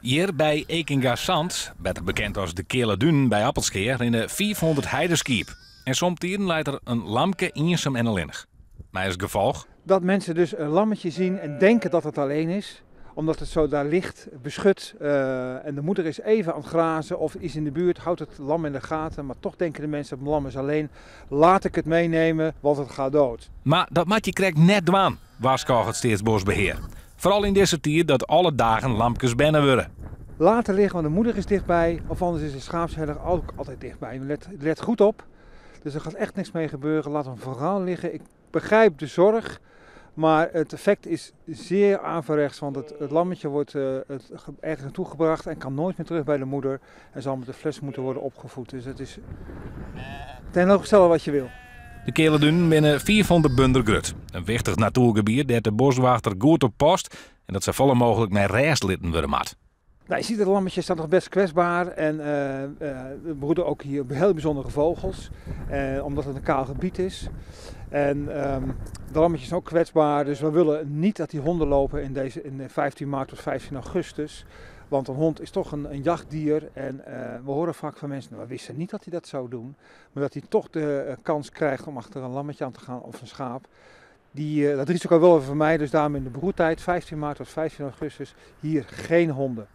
Hjir by Ekinga-Zand, better bekend as de Keale Dunen by Appelskea, rinne 500 heideskiep. En somtiden leit der in lamke iensum en allinnich. Mei as gefolch. Dat mensen dus een lammetje zien en denken dat het alleen is, omdat het zo daar ligt, beschut en de moeder is even aan het grazen of is in de buurt, houdt het lam in de gaten, maar toch denken de mensen het lam is alleen, laat ik het meenemen, want het gaat dood. Mar dat moat je krekt net dwaan, warskôget Steatsboskbehear. Foaral yn dizze tiid dat alle dagen lamkes berne wurde. Laten liggen, want de moeder is dichtbij, of anders is de schaapsherder ook altijd dichtbij. Let goed op, dus er gaat echt niks mee gebeuren. Laat hem vooral liggen. Ik begrijp de zorg, maar het effect is zeer averechts, want het lammetje wordt ergens naartoe gebracht en kan nooit meer terug bij de moeder en zal met de fles moeten worden opgevoed. Dus het is tegenovergestelde wat je wil. De Keale Dunen binne 500 bunder grut. In wichtich natoergebiet dêr't de boskwachter goed op past en dat safolle mooglik mei rêst litten wurde moat. Nou, je ziet het lammetje staat nog best kwetsbaar en er broeden ook hier heel bijzondere vogels, omdat het een kaal gebied is. En de lammetjes zijn ook kwetsbaar, dus we willen niet dat die honden lopen in de 15 maart tot 15 augustus. Want een hond is toch een jachtdier en we horen vaak van mensen, nou, we wisten niet dat hij dat zou doen. Maar dat hij toch de kans krijgt om achter een lammetje aan te gaan of een schaap. Dat risico willen we vermijden, dus daarom in de broedtijd, 15 maart tot 15 augustus, hier geen honden.